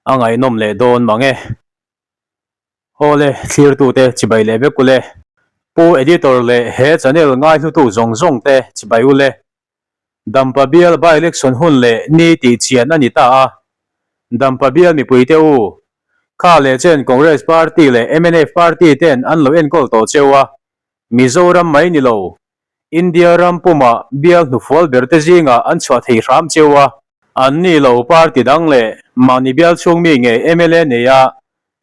A ngaihnawm leh dawn mang e. Awle, thlirtute chibai leh vek ule. Pu Editor leh he channel ngaihlutu zawng zawng te chibai ule. Dampa bial by-election hun leh ni tih chian a ni ta a. Dampa bial mipuite u, kha leh chen Congress Party leh mnf Party ten an lo enkawl tawh cheu a, Mizoram mai ni lo, India ram pumah bial hnufual berte zingah an chhuah thei hram cheu a. An ni lo party dang leh mahni bial chhung mi ngei mla neia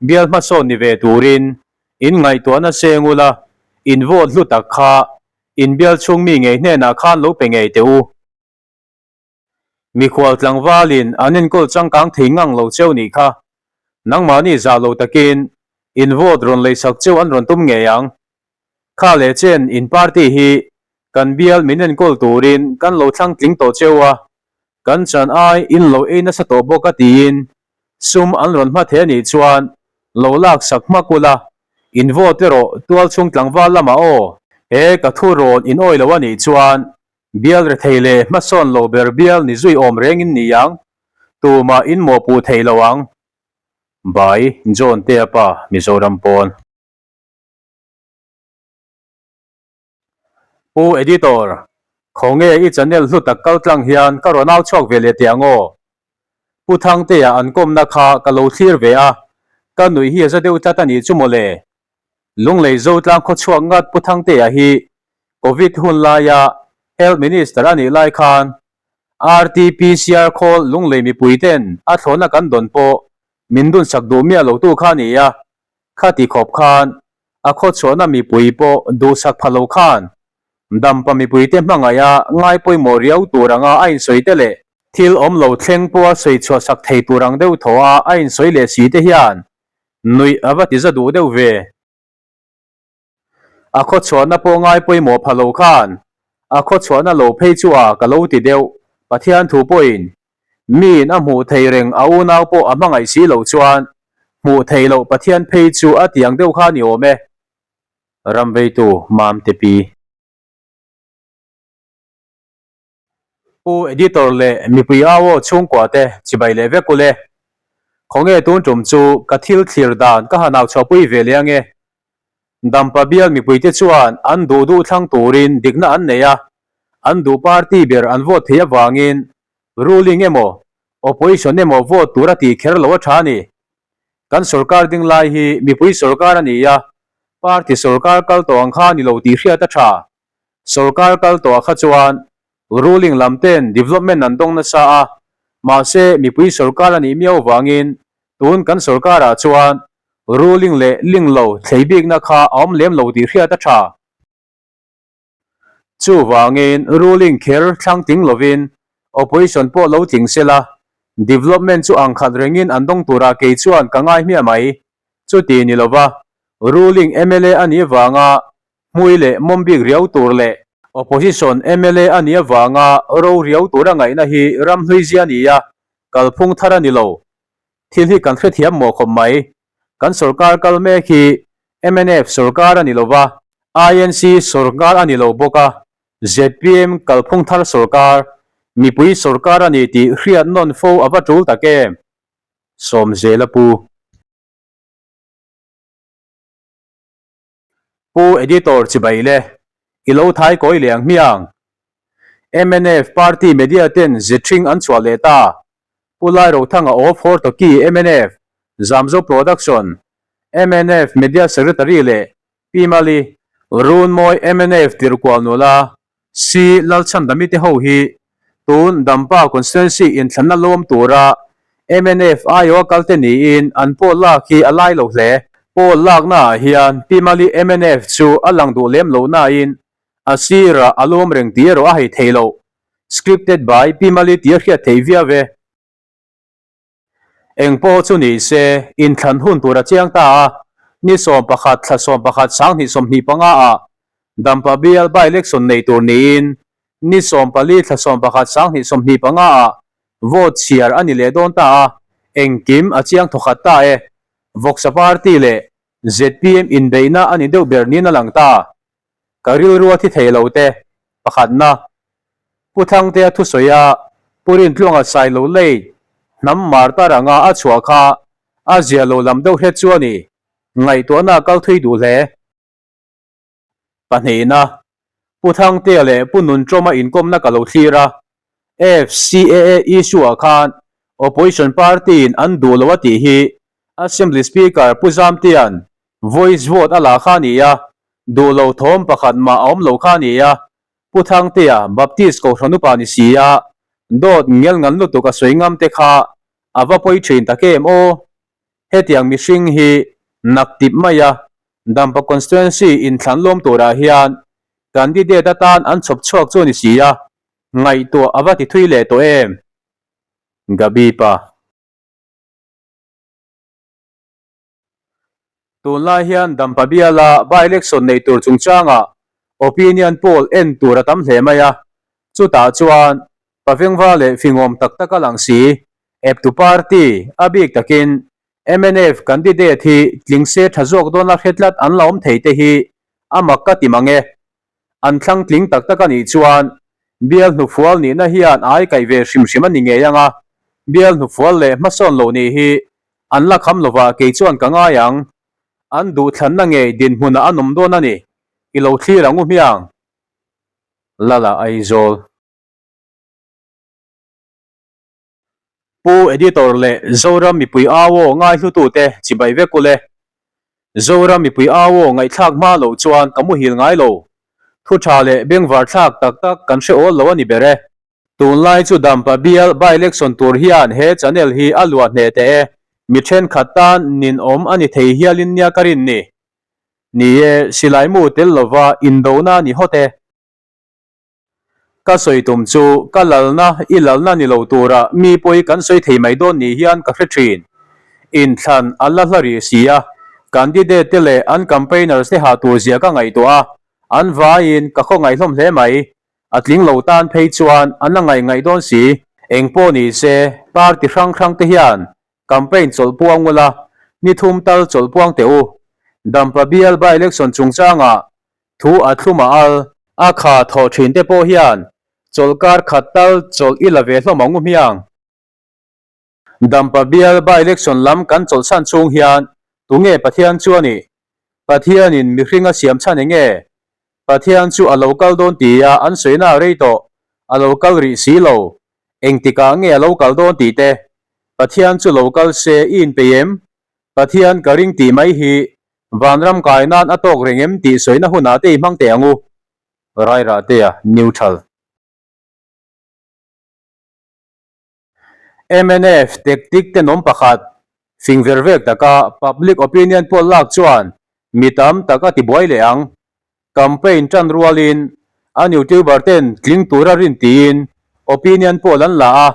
bial hmasawn ni ve turin in ngaihtuahna seng ula, in vote hlu tak kha in bial chhung mi ngei hnenah khan lo pe ngei teh u. Mikhual tlangvalin an enkawl changkang thei ngang lo cheu nih kha. Nangmahni zah lo takin in vote rawn leisak cheu an rawn tum ngei ang. Kha leh chen in party hi kan bial min enkawl turin kan lo thlang tling tawh cheu a, kan chan ai in lo ei nasa tawh bawk a tiin sum an rawn hma thei anih chuan lo lak sak hmak ula, in vote erawh tualchhung tlangval lamah aw. He ka thu rawn in awi lo anih chuan Bial rethei leh hmasawn lo ber bial ni zui awm reng in ni ang, tumah in mawhpuh thei lo ang. By, John Tea pa, Mizoram pawn. Pu Editor, khawnge i channel hlu tak kal tlang hian ka rawn au chhuak ve leh teh ang aw. Pu Thangtea an kawmna kha ka lo thlir ve a, ka nuih hi a za deuh tlat a nih chu mawle. Lunglei Zotlang khawchhuak ngat Pu Thangtea hi Covid hun laia Health Minister a nih lai khan RT-PCR khawl Lunglei mipui ten a thlawhna kan dawn pawh min dunsak duh miah lo tu kha a ni a, khati khawp khan a khawchhuahna mipui pawh duhsak pha lo khan dampa mipuite hmangaiha ngai pawimawh riau tur anga a insawi te leh thil awm lo thleng pawha sawi chhuahsak thei tur ang deuh thaw a a insawi leh si te hian Nuih a va ti za duh deuh ve. A khawchhuahna pawh ngai pawimawh pha lo khan a khawchhuahna lo phei chu a ka lo ti deuh. Pathian thu pawhin miin a hmuh thei reng a unau pawh a hmangaih si loh chuan hmuh thei loh Pathian phei chu a tiang deuh kha ni awm e. Ramveitu Mamte Pi. Pu Editor leh mipui au aw chhungkua te chibai leh vek ule. Khawnge tun tum chu ka thil thlir dan ka han au chhuahpui ve leh ange. Dampa bial mipui te chuan an duh duh thlang turin dikna an nei a, an duh party ber an vote thei avangin ruling emaw opposition emaw vote tur a tih kher lo a tha a ni. Kan sorkar ding lai hi mipui sorkar a ni a, party sorkar kal tawh ang kha a ni lo tih hriat a tha. Sorkar kal tawhah kha chuan ruling lam ten development an dawng nasa a, mahse mipui sorkar a nih miau vangin tun kan sorkarah chuan ruling leh ling lo thlei bikna kha a awm lem lo tih hriat a tha. Chuvangin ruling kher thlang tling lovin opposition pawh lo tling sela development chu ang khat rengin an dawng turah kei chuan ka ngai hmiah mai. Chuti ni lova ruling mla a nih vanga Hmui leh mawm bik riau tur leh Opposition mla a nih avanga ro riau tura ngaihna hi ram hlui zia a ni a, kalphung thar a ni lo. Thil hi kan hrethiam mawh khawp mai. Kan sorkar kal mek hi mnf sorkar a ni lo va, INC sorkar a ni lo bawk a, zpm kalphung thar sorkar, mipui sorkar a ni tih hriat nawn fo a va tul tak em? Sawmzela Pu. Pu Editor chibai le, i lo thai kawi leh ang hmiang. Mnf party media ten zethring an chhuah leh ta. Pu Lairothanga of Hortoki mnf, Zamzo Production, mnf Media Secretary leh Pi Mali, Runmawi mnf tirhkual nula Si Lalchhandami te ho hi tun Dampa Constituency inthlanna lawm tura mnf aiawha kal te niin an poll lak hi a lai lo hle. Poll lakna ah hian Pi Mali mnf chu a lang duh lem lo nain a sirah a lawm reng tih erawh a hei thei lo. Scripted by Pi Mali tih a hriat theih viau e. Eng pawh chu ni se, inthlan hun tur a chiang ta a, ni 11 thla 11 2025 ah Dampa bial by-election nei tur niin ni 14 thla 11 2025 ah vote chhiar a ni leh dawn ta a, engkim a chiang thawkhat ta e. Vawksa party leh zpm inbeihna a ni deuh ber niin a lang ta. Ka rilru a thi thei lo te, pakhatna. Pu Thangtea thusawi a, Pu Rintluanga Sailo lei, Hnam martar anga a chhuah kha a zia lo lam deuh hret chu a ni. Ngaihtuahna a kal thui duh hle. Pahnihna, Pu Thangtea leh Pu Nuntawma inkawmna ka lo thlir a, FCAA issue-ah khan Opposition party-in an duh lo a tih hi Assembly Speaker Pu Zamtea'n voice vote a la kha a ni a, duh lo thawm pakhat mah a awm lo kha a ni a, Pu Thangtea Baptist Kohhran upa ni si a, dawt ngel ngan lutuk a sawi ngam te kha a va pawi thin tak em aw. Hetiang mihring hi nak tip mai a, Dampa Constituency inthlan lawm turah hian candidate atan an chhawp chhuak chu a ni si a, ngaihtuah a va ti thui leh tawh em? Gabi pa. Tunlai hian Dampa biala by-election nei tur chungchangah opinion poll en tur a tam hle mai a, chutah chuan Pavengva leh fingawm tak tak a lang si. Eptu party, a bik takin mnf candidate hi tling se tha zawk dawn a hre tlat an la awm thei te hi a mak ka ti mang e. An thlang tling tak tak a nih chuan bial hnufual nihna hian a aikaih ve hrim hrim a ni ngei ang a, bial hnufual leh hmasawn lo nih hi An la kham lova kei chuan ka ngai ang. An duhthlanna ngei dinhmunah an awm dawn a ni. I lo thlir ang u hmiang. Lala Aizawl. Pu Editor leh Zoram mipui au aw ngaihlutute chibai vek ule. Zoram mipui au aw ngaihthlak hma loh chuan ka muhil ngai lo. Thu tha leh bengvar thlak tak tak kan hre awl lo a ni ber e. Tunlai chu Dampa bial by-election tur hian he channel hi a luah hneh teh e, mi thenkhat tan ninawm a ni thei hialin nia ka rin ni. Ni e, silai mu tel lova indona ni hawt e. Ka sawi tum chu ka lalna i lalna ni lo tura mi pawi kan sawi thei mai dawn ni hian ka hre thin. Inthlan a la hla rih si a, candidate te leh an campaigners te hah tur zia ka ngaihtuah a, an vaiin ka khawngaih hlawm hle mai. A tling lo tan phei chuan an la ngaih ngaih dawn si. Eng pawh ni se, party hrang hrang te hian campaign chawlh puang ula, ni thum tal chawlh puang teh u. Dampa bial by-election chungchangah thu a thlum a al. A kha thawh thin te pawh hian chawlh kar khat tal chawlh i la ve hlawm ang u hmiang. Dampa bial by-election lam kan chawlhsan chhung hian tunge Pathian chu a nih? Pathianin mihring a siam chhan enge? Pathian chu a lo kal dawn tia an sawina a rei tawh, a lo kal rih si lo. Engtikah nge a lo kal dawn tih te? Pathian chu lo kal se i inpeih em? Pathian ka ring tih mai hi vanram kai nan a tawk reng em tih sawina hunah te i hmang teh ang u. Rairahtea Neutral. Mnf tactic tenawm pakhat, fing ver vek taka public opinion poll lak chuan mi tam tak a tibuai leh ang. Campaign tan rualin an youtuber ten tling tura rin tiin opinion poll an la a,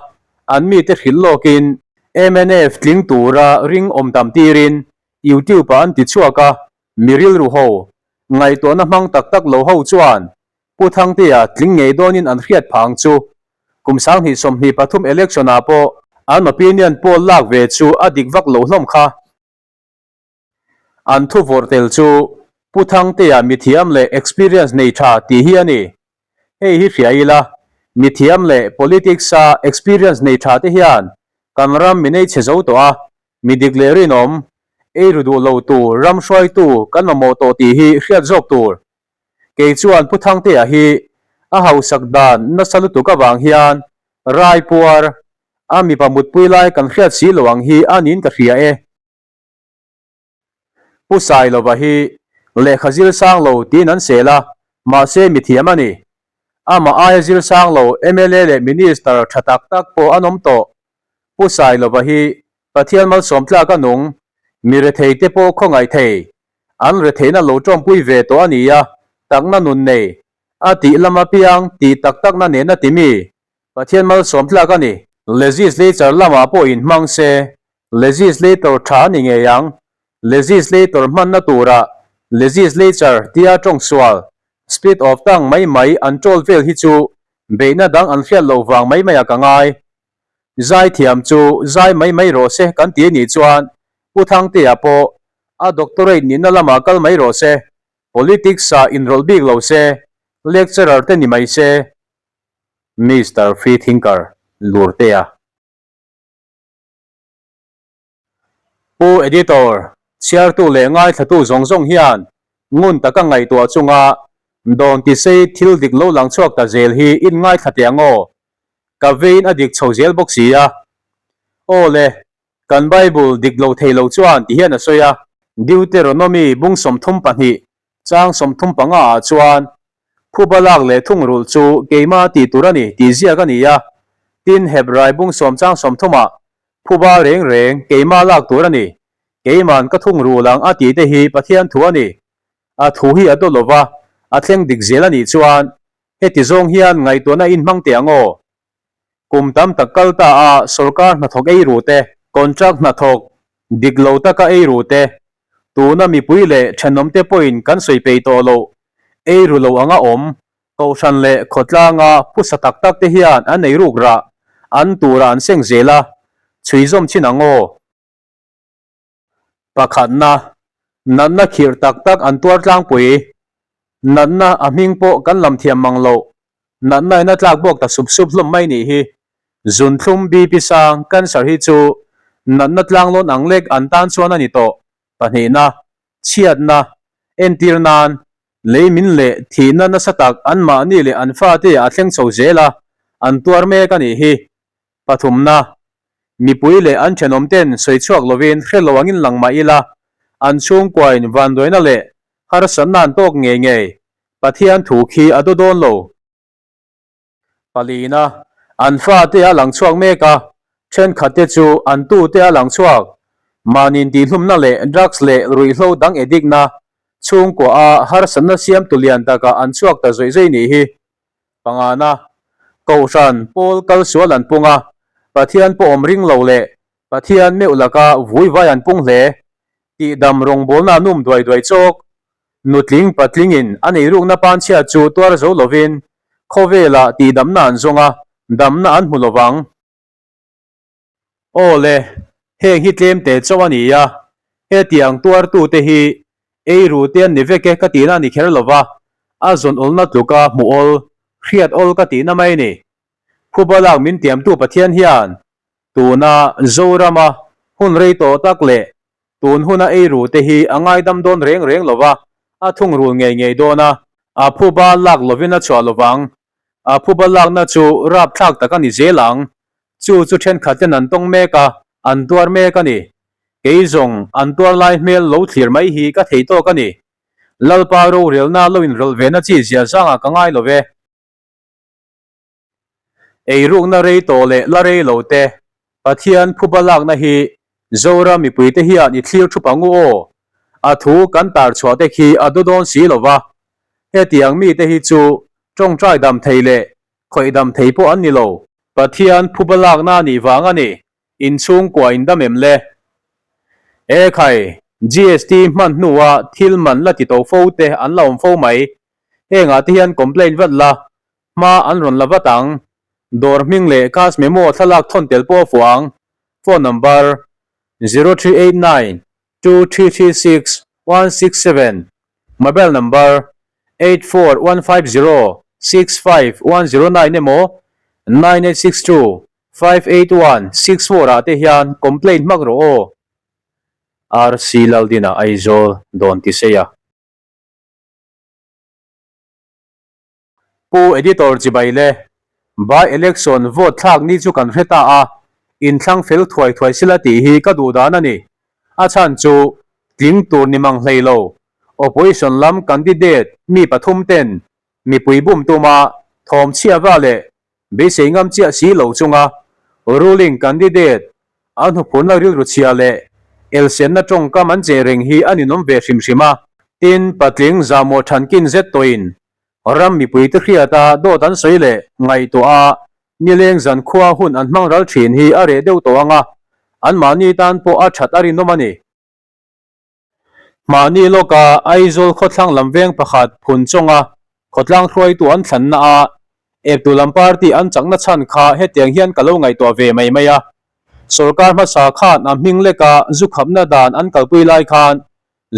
an mite hrilh lawkin mnf tling tura ring awm tam tirin youtube ah an ti chhuak a, mi rilru ho, ngaihtuahna hmang tak tak lo ho chuan Pu Thangtea tling ngei dawnin an hriat phah ang chu. Kum 2023 election ah pawh an opinion poll lak ve chu a dik vak lo hlawm kha. An thu vawrh tel chu Pu Thangtea mithiam leh experience nei tha tih hi a ni. Hei hi hria ila, mithiam leh politics a experience nei tha te hian kan ram mi nei chhe zo tawh a, mi dik leh rinawm, ei ru duh lo tur ram hruaitu kan mamawh tawh tih hi hriat zawk tur. Kei chuan Pu Thangtea hi a hausak dan nasa lutuk avang hian rai puar a mipa mutpui lai kan hriat si lo ang hi a niin ka hria e. Pu Sailova hi lehkha zir sang lo tiin an sel a, mahse mithiam a ni. Amah aia zir sang lo mla leh Minister tha tak tak pawh an awm tawh. Pu Sailova hi Pathian malsawm tlak a nung, mi rethei te pawh khawngaih thei, an retheihna lo tawmpui ve tawh a ni a, takna nun nei, a tih lam apiang tih tak takna nena ti mi, Pathian malsawm tlak a ni. Legislature lamah pawh inhmang se, legislator tha a ni ngei ang. Legislator hmanna turah legislature tia tawng sual, split of tongue mai mai an tawl vel hi chu beihna dang an hriat loh vang mai maiah ka ngai. Zai thiam chu zai mai mai rawh se kan ti anih chuan Pu Thangtea pawh a doctorate nihna lamah kal mai rawh se, politics ah inrawlh bik lo se, lecturer te ni mai se. Mister Free Thinker, Lurtea. Pu Editor, chhiartu leh ngaithlatu zawng zawng hian ngun taka ngaihtuah chunga dawn tisei thil dik lo lang chhuak ta zel hi in ngaithla teh ang aw. Ka vein a dik chho zel bawk si a. Aw le, kan Bible dik lo thei lo chuan ti hian a sawi a. Deuteronomy bung 32 chang 35 ah chuan Phuba lak leh thungrulh chu keima tih tur a ni tih ziak a ni a. Tin, Hebrai bung sawm chang 30 ah Phuba reng reng keima lak tur a ni. Keiman ka thungrul ang a tih te hi Pathian thu a ni. A thu hi a daw lova, a thleng dik zel a nih chuan heti zawng hian ngaihtuahna inhmang teh ang aw. Kum tam tak kal ta a sorkar hnathawk ei ru te, contract hnathawk dik lo taka ei ru te, tuna mipui leh thenawmte pawhin kan sawi peih tawh loh ei ru lo anga awm Kohhran leh khawtlanga phusa tak tak te hian an ei ruk rah an turah an seng zel a, chhui zawm chin ang aw. Pakhatna, natna khirh tak tak an tuar tlangpui. Natna a hming pawh kan lam thiam mang loh. Natna in a tlak bawk ta sup sup hlawm mai nih hi. Zunthlum, BP sang, cancer hi chu natna tlanglawn ang lek an tan chuan a ni tawh. Pahnihna, chhiatna, entir nan, lei min leh thihna nasa tak anmahni leh an fate a thleng chho zel a, an tuar mek a nih hi. Pathumna, mipui leh an thenawm ten sawi chhuak lovin hre lo angin lang mah ila, an chhungkuain vanduaina leh harsatna an tawk ngei ngei, Pathian thu khi a daw dawn lo. Palina, an fate a lang chhuak mek a, thenkhatte chu an tute a lang chhuak. Mahni intihlumna leh drugs leh ruihhlo dang edikna chhungkua a harsatna siamtu lian takah an chhuak ta zawih zawih nih hi. Pangana, Kohhran pawl kal sual an pung a, Pathian pawh awm ring lo leh Pathian meuh laka vui vai an pung hle. Tihdam rawngbawlna an um duai duai chawk. Nutling patlingin a nei rukna panchhia chu tuar zo lovin khawvelah tihdamna an zawng a, damna an hmu lovang. Aw le, heng hi tlem te chauh a ni a, hetiang tuartute hi ei ru te an ni vek e ka tihna a ni kher lova, a zawn awlna tluka hmuh awl, hriat awl ka tihna mai a ni. Phuba lak min tiamtu Pathian hian tuna Zorama hun rei tawh tak leh tun huna ei ru te hi a ngaidam dawn reng reng lova, a thungrul ngei ngei dawn a, a phuba lak lovin a chhuah lovang. A phuba lakna chu rapthlak tak a ni zel ang. Chu chu thenkhat ten an tawng mek a, an tuar mek a ni. Kei zawng an tuar lai hmel lo thlir mai hi ka thei tawk a ni. Lalpa rorelna lo inrawlh ve na chi zia zangah ka ngai lo ve. Eirukna rei tawh leh la rei lo te, Pathian phuba lakna hi Zoram mipuite hian i thlir thup ang u aw. A thu kan tar chhuah te khi a daw dawn si lo va. Hetiang mite hi chu tawngtai dam thei leh khawih dam thei pawh an ni lo. Pathian phuba lakna a nih vang a ni. Inchhungkua in dam em le? E khai, GST hman hnua thil man la ti to fo te an la awm fo mai. Hengah te hian complaint vat la, hma an rawn la vat ang. Dawr hming leh cash memo thlalak thawn tel pawh a fuh ang. Phone number, 0389 2336 167, Mobile number, 84150 65109 emaw 9862 581 64 ah te hian complaint hmak rawh aw. RC Laldina Aizawl Dawn Tiseia. Pu Editor chibai le, By Election vote thlak ni chu kan hre ta a, inthlang fel thuai thuai sila tih hi ka duh dan a ni. A chhan chu tling tur ni mang hlei lo, Opposition lam candidate mi pathum ten mipui bum tuma thawm chhia va leh beisei ngam chiah si lo chunga ruling candidate An huphurna rilru chhia leh elsenna tawngkam an cheh reng hi a ninawm ve hrim hrim a. Tin, patling zahmawh thankin zet tawhin ram mipuite hriata dawt an sawi leh ngaihtuah a, nileng zankhua hun an hmang ral thin hi a reh deuh tawh ang a, anmahni tan pawh a that a rinawm a ni. Mahni lawka Aizawl khawthlang lam veng pakhat phun chawnga khawtlang hruaitu an thlanna a eptu lam party an chakna chhan kha hetiang hian ka lo ngaihtuah ve mai mai a. Sorkar hmasa khan a hming leka zu khapna dan an kalpui lai khan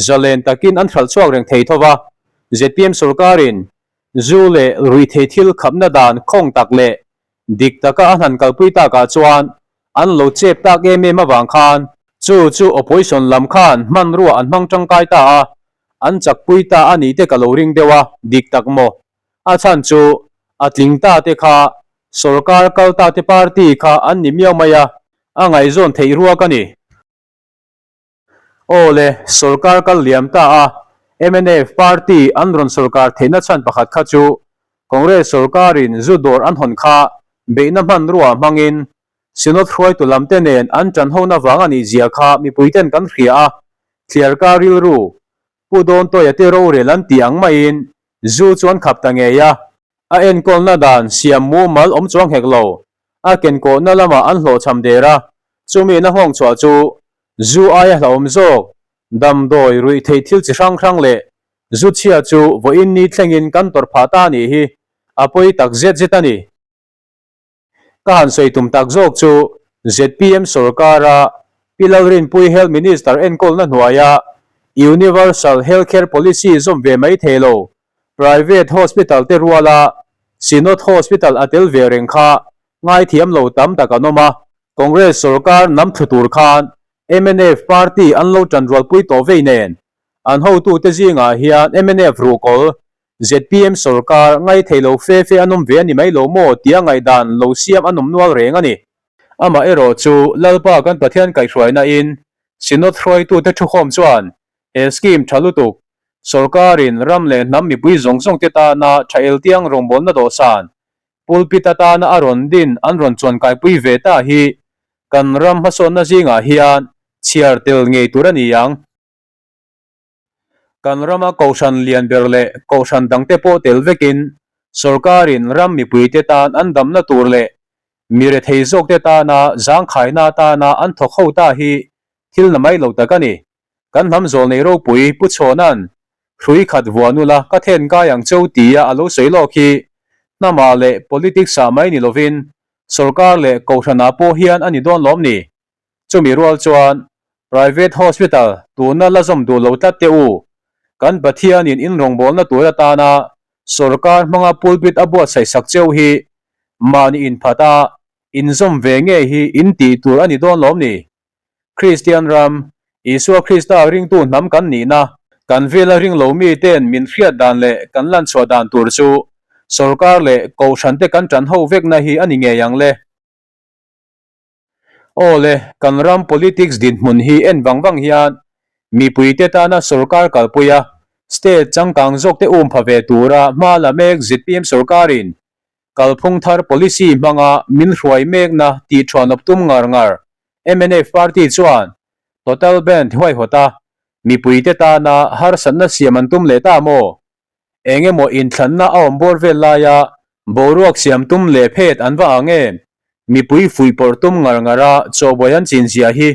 zalen takin an hralh chhuak reng thei tho va, zpm sorkarin zu leh ruihthei thil khapna dan khawng tak leh dik taka a hnan kalpui takah chuan an lo chep tak em em avang khan. Chu chu opposition lam khan hmanrua an hmang tangkai ta a, an chakpui ta a nih te ka lo ring deuh a, dik tak maw? A chhan chu a tling ta te kha sorkar kal ta te party kha an ni miau mai a, a ngaihzawn theih ruak a ni. Aw le, sorkar kal liam ta a, mnf party an rawn sorkar theihna chhan pakhat kha chu Congress sorkarin zu dawr an hawn kha beihna hmanrua hmangin Synod hruaitu lamte nen an ṭanhona vang a nih zia kha mipuiten kan hria a, thliarkar rilru Pu Dawntawia te rorel an tih ang maiin zu chu an khap ta ngei a, a enkawlna dan siam mumal awm chuang hek lo, a kenkawhna lamah an hlawhchham der a, chumi na nghawng chhuah chu zu aia hlauhawm zawk, damdawi ruih theih thil chi hrang hrang leh zu chhia chu vawiin ni thlengin kan tawrh phah ta a nih hi a pawi tak zet zet a ni. Ka han sawi tum tak zawk chu zpm sorkara Pi Lalrinpui Health Minister enkawlna hnuaia Universal Health Care Policy zawm ve mai thei lo Private Hospital te ruala Synod Hospital a tel ve reng kha ngaithiam lo tam tak an awm a, Congress sorkar nam thlu tur khan mnf party an lo tanrualpui tawh vei nen an hotute zingah hian mnf ruhkawl Zpm sorkar ngai thei lo fe fe an awm ve a ni mai lo maw tia ngaihdan lo siam an awm nual reng a ni. Amah erawh chu Lalpa kan Pathian kaihhruaina in Synod hruaitute thukhawm chuan he scheme tha lutuk sorkarin ram leh hnam mipui zawng zawng te tana tha eltiang rawngbawlna dawhsan pulpit atana a rawn din an rawn chuan kaipui ve ta hi kan ram hmasawnna zingah hian chhiar tel ngei tur a ni ang. Kan rama kohhran lian ber leh kohhran dangte pawh tel vekin sorkarin ram mipuite tan an damna tur leh mi rethei zawkte tana zangkhaina atana an thawk ho ta hi thil na mai lo tak a ni. Kan hnam zawl nei ropui Pu Chhawna'n hrui khat vuan ula ka then kai ang cheu tia a lo sawi lawk hi hnamah leh politics ah mai ni lovin sorkar leh kohhranah pawh hian a ni dawn lawm ni? Chumi rual chuan Private Hospital tuna la zawm duh lo tlat teh u. Kan Pathianin in rawngbawlna tur atana sorkar hmanga pulpit a buatsaih sak cheu hi mahni inphat a, inzawm ve ngei hi in tih tur a ni dawn lawm ni? Kristian ram, Isua Krista ringtu hnam kan nihna, kan vela ring lo miten min hriat dan leh kan lanchhuah dan tur chu sorkar leh kohhrante kan ṭan ho vekna hi a ni ngei ang le. Aw le, kan ram politics dinhmun hi en vang vang hian mipuite tana sorkar kalpui a, state changkang zawkte um pha ve tura hma la mek zpm sorkarin kalphung thar policy hmanga min hruai mekna tih thuanawp tum ngar ngar mnf party chuan total band huaihawt a, mipuite tana harsatna siam an tum leh ta maw? Eng emaw inthlanna a awm bawr vel laia boruak siam tum leh phet an va ang em? Mipui fuihpawrh tum ngar ngar a chawhbuai an chin zia hi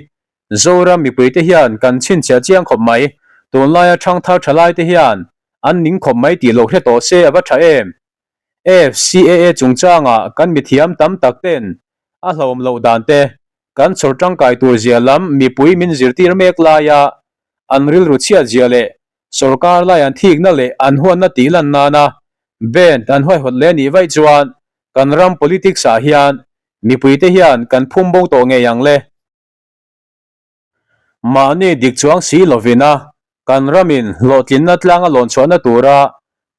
Zoram mipuite hian kan chhinchhiah chiang khawp mai. Tunlaia thangthar thalai te hian an ning khawp mai tih lo hre tawh se a va tha em? FCAA chungchanga kan mithiam tam tak ten a hlauhawm loh dan te kan chhawr tangkai tur zia lam mipui min zirtir mek laia an rilru chhiat zia leh Sorkar lai an thikna leh an huatna tih lan nana band an huaihawt leh nih vaih chuan kan ram politics ah hian mipuite hian kan phum bo tawh ngei ang le. Mahni dik chuang si lovina kan ramin hlawhtlinna tlanga lawn chhuahna tura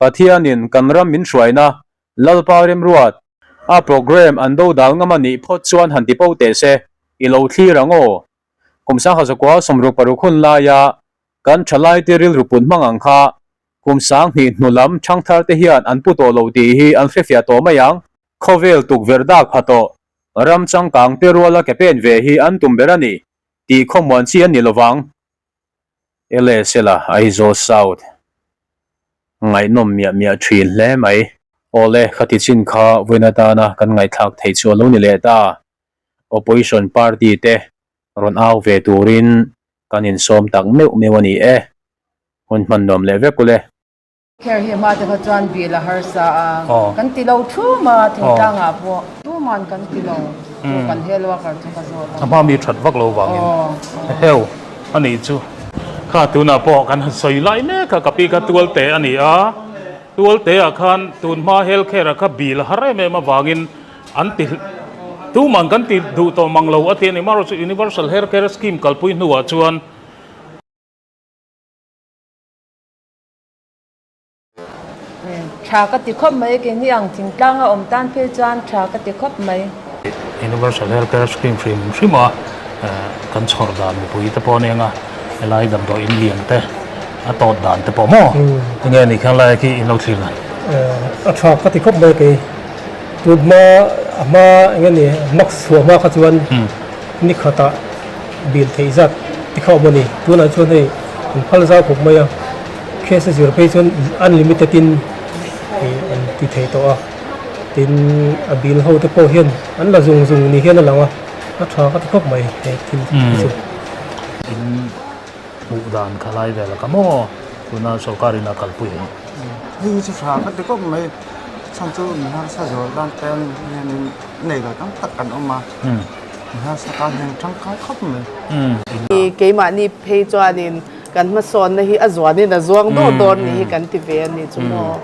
Pathianin kan ram min hruaina Lalpa remruat a programme an dodal ngam a nih phawt chuan han ti po teh se, i lo thlir ang aw. Kum sangha zakua 66 hun laia Kan thalaite rilru put hmang ang kha kum 2000 hnu lam thangthar te hian an pu tawh lo tih hi an hrefiah tawh mai ang. Khawvel tukverh dak pha tawh, ram changkang te ruala ke pen ve hi an tum ber a ni tih khawmuan chi an ni lovang. LSL-a Aizawl South ngaihnawm miah miah thin hle mai. Awle, khati chin kha vawiin atana kan ngaihthlak theih chu a lo ni leh ta. Opposition party te rawn au ve turin kan insawm tak meuh meuh a ni e. Hun hman nuam leh vek ule. Kher hi hma te kha chuan bil a harsa a, kan ti lo thum a, thingtlang ah pawh tuman kan ti lo, chu kan hel worker chu ka zawt a. A hma mi that vak lo vangin heu a nih chu. Kha tunah pawh kan han sawi lai mek a, ka pi kha tualte a ni a, tualte ah khan tun hma hel kher ah kha bil a har em em avangin an ti. Tuman kan ti duh tawh mang lo a ti a ni. Amaherawhchu Universal Health Care Scheme kalpui hnuah chuan. Tha ka ti khawp mai, keini ang thingtlang a awm tan phei chuan tha ka ti khawp mai. Universal Health Care Scheme hrim hrim a kan chhawr dan mipui te pawh aniang a, helai damdawi in lian te a tawt dan te pawh maw tinge ni khian lai khi in lo thlir dan? A tha ka ti khawp mai kei, tun hma a hma eng nge ni mask chhuah hma kha chuan ni khatah bil theih zat ti kha awm a ni, tunah chuan hei an phal zau khawp mai a. Case a zir phei chuan unlimited in an ti thei tawh a, tin a bill ho te pawh hian an la zung zung ni hian a lang a, a tha ka ti khawp mai he thil hi chu. In hmuh dan kha lai vel a ka maw tuna sorkar in a kalpui ang. Hei hi chu tha ka ti khawp mai, chhan chu mi harsa zual tan te hianin nei lo tam tak kan awm a, mi harsa tan hian tangkai khawp mai. Keimahni phei chuanin Kan hmasawnna hi a zuanin a zuang dawr dawr ni hi kan ti ve a ni chu maw.